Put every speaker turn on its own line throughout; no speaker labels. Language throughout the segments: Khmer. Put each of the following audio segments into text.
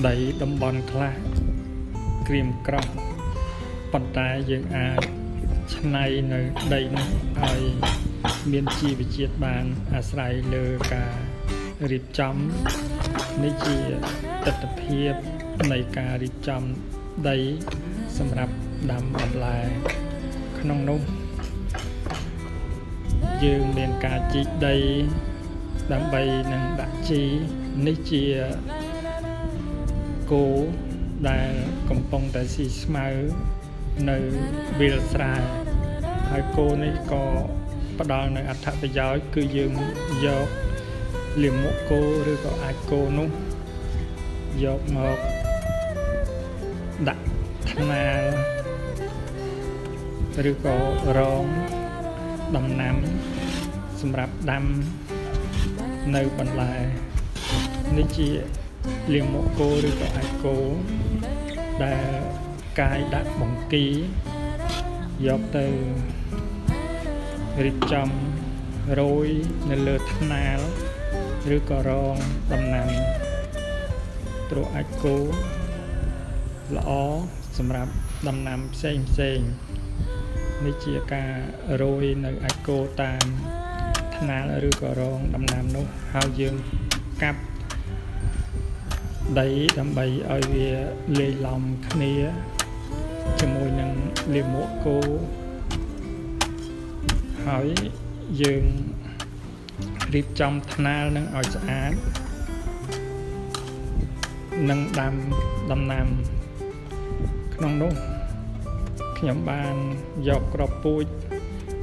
ដីតំបន់ខ្លះក្រៀមក្រោះប៉ុន្តែយើងអាចច្នៃនៅដីនោះឲ្យមានជីវជាតិបានអាស្រ័យលើការរៀបចំនេះជាទស្សនភាពនៃការរៀបចំដីសម្រាប់ដាំបន្លែក្នុងនោះយើងមានការជីកដីដើម្បីនឹងដាក់ជីនេះជាគោដែលកំពុងតែស៊ីស្មៅនៅវាលស្រែហើយគោនេះក៏ផ្ដល់នៅអត្ថប្រយោជន៍គឺយើងយកលាមកគោឬក៏អាចគោនោះយកមកដាក់ថ្នាលឬក៏រងដំណាំសម្រាប់ដាំនៅបន្លែនេះជាលាមកគោឬក៏អាចគោដែលកាយដាក់បង្គីយកទៅរៀបចំរោយនៅលើថ្នាលឬក៏រងដំណាំព្រោះអាចគោល្អសម្រាប់ដំណាំផ្សេងផ្សេងនេះជាការរោយនៅអាចគោតាមថ្នាលឬក៏រងដំណាំនោះហើយយើងកាប់ដីដើម្បីឲ្យវាលាយឡំគ្នាជាមួយនឹងលាមកគោហើយយើងរៀបចំថ្នាលនឹងឲ្យស្អាតនិងដាំដំណាំក្នុងនោះខ្ញុំបានយកគ្រាប់ពូជ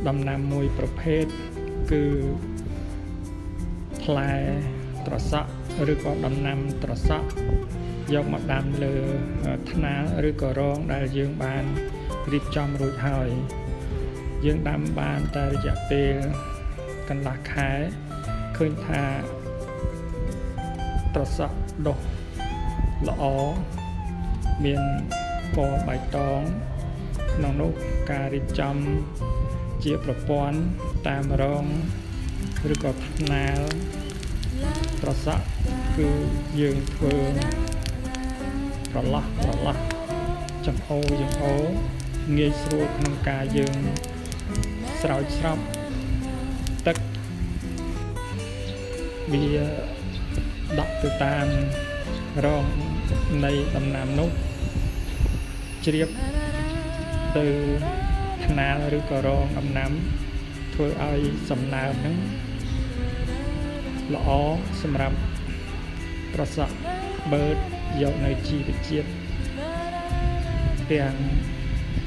ដំណាំមួយប្រភេទគឺផ្លែត្រសក់ឬក៏ដំណាំត្រសក់យកមកដាំលើថ្នាលឬក៏រងដែលយើងបានរៀបចំរួចហើយយើងដាំបានតែរយៈពេលកន្លះខែឃើញថាត្រសក់ដុះល្អមានពណ៌បៃតងក្នុងនោះការរៀបចំជាប្រព័ន្ធតាមរងឬក៏ថ្នាលត្រសក់គឺយើងធ្វើប្រឡោះប្រឡោះចំអូចំអូងាយស្រួលក្នុងការយើងស្រោចស្រពទឹកវាដក់ទៅតាមរងនៃដំណាំនោះជ្រាបទៅថ្នាលឬក៏រងដំណាំធ្វើឲ្យសំណើមហ្នឹងល្អសម្រាប់ត្រសក់បឺតយកនៅជីវជាតិទាំង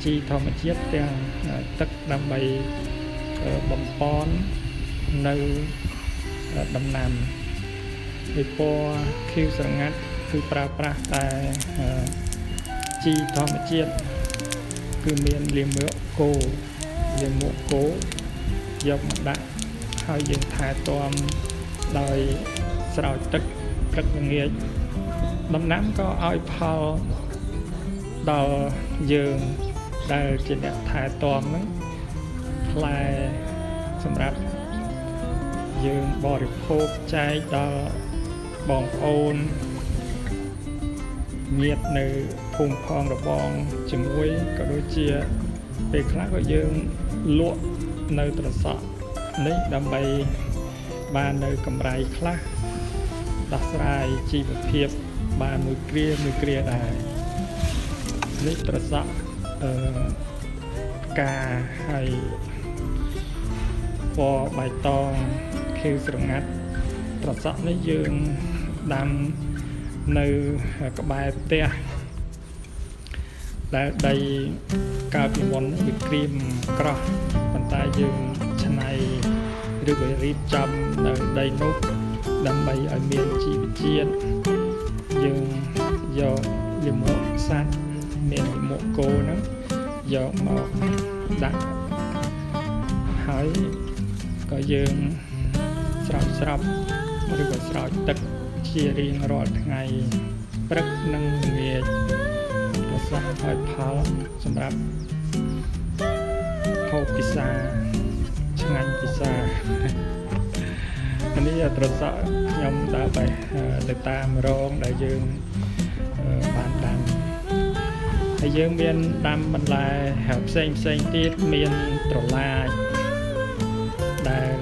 ជីធម្មជាតិទាំងទឹកដើម្បីបំប៉ននៅដំណាំដោយពណ៌ខៀវស្រងាត់គឺប្រើប្រាស់តែជីធម្មជាតិគឺមានលាមកគោលាមកគោយកមកដាក់ហើយយើងថែទាំដោយស្រោចទឹកព្រឹកល្ងាចដំណាំក៏ឲ្យផលដល់យើងដែលជាអ្នកថែទាំហ្នឹងផ្លែសម្រាប់យើងបរិភោគចែកដល់បងប្អូនញាតិនៅភូមិផងរបងជាមួយក៏ដូចជាពេលខ្លះក៏យើងលក់នៅត្រសក់នេះដើម្បីបាននៅកម្រៃខ្លះដោះស្រាយជីវភាពបានមួយគ្រាមួយគ្រាដែរនេះត្រសក់អឺផ្កាហើយពណ៌បៃតងខៀវស្រងាត់ត្រសក់នេះយើងដាំនៅក្បែរផ្ទះដែលដីកាលពីមុនវាក្រៀមក្រោះប៉ុន្តែយើងច្នៃឬក៏រៀបចំនៅដីនោះដើម្បីឲ្យមានជីវជាតិយើងយកលាមកសត្វមានលាមកគោហ្នឹងយកមកដាក់ហើយក៏យើងស្រោចស្រពឬក៏ស្រោចទឹកជារៀងរាល់ថ្ងៃព្រឹកនិងល្ងាចត្រសក់ឲ្យផលសម្រាប់ហូបពិសាឆ្ងាញ់ពិសា អានេះត្រសក់ខ្ញុំដើរបេះទៅតាមរងដែលយើង បានដាំហើយយើងមានដាំបន្លែផ្សេងផ្សេងទៀតមានត្រឡាចដែល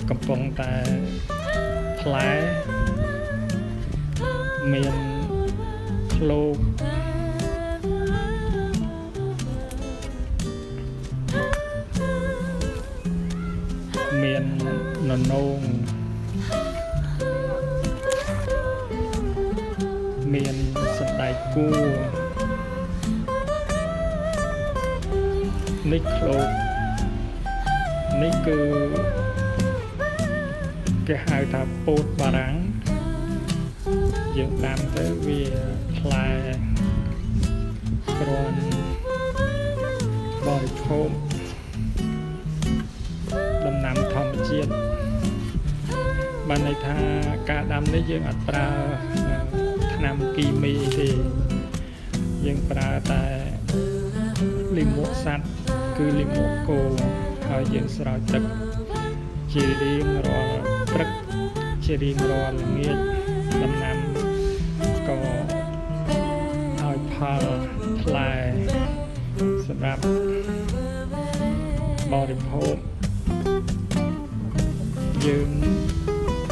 កំពុងតែផ្លែមានឃ្លោកមានននងមានសណ្តែកគួរនេះឃ្លោកនេះគឺគេហៅថាពោតបារាំងយើងដាំទៅវាផ្លែគ្រាន់បរិភោគដំណាំធម្មជាតិបានន័យថាការដាំនេះយើងអត់ប្រើថ្នាំគីមីទេយើងប្រើតែលាមកសត្វគឺលាមកគោហើយយើងស្រោចទឹកជារៀងរាល់ព្រឹកជារៀងរាល់ល្ងាចដំណាំក៏ឲ្យផលផ្លែសម្រាប់បរិភោគយើង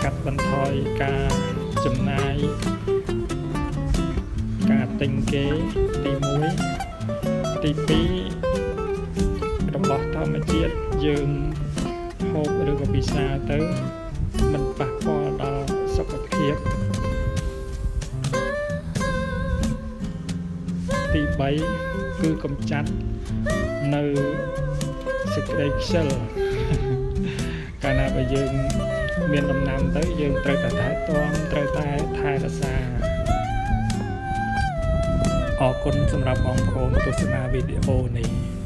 កាត់បន្ថយការចំណាយការទិញគេទី1ទី2របស់ធម្មជាតិយើងហូបឬក៏ពិសាទៅមិនប៉ះពាល់ដល់សុខភាពទី3គឺកម្ចាត់នៅសេចក្តីខ្ជិលកាលណាបើយើងមានដំណាំទៅយើងត្រូវតែថែទាំត្រូវតែថែរក្សាអរគុណសម្រាប់បងប្អូនទស្សនាវីដេអូនេះ។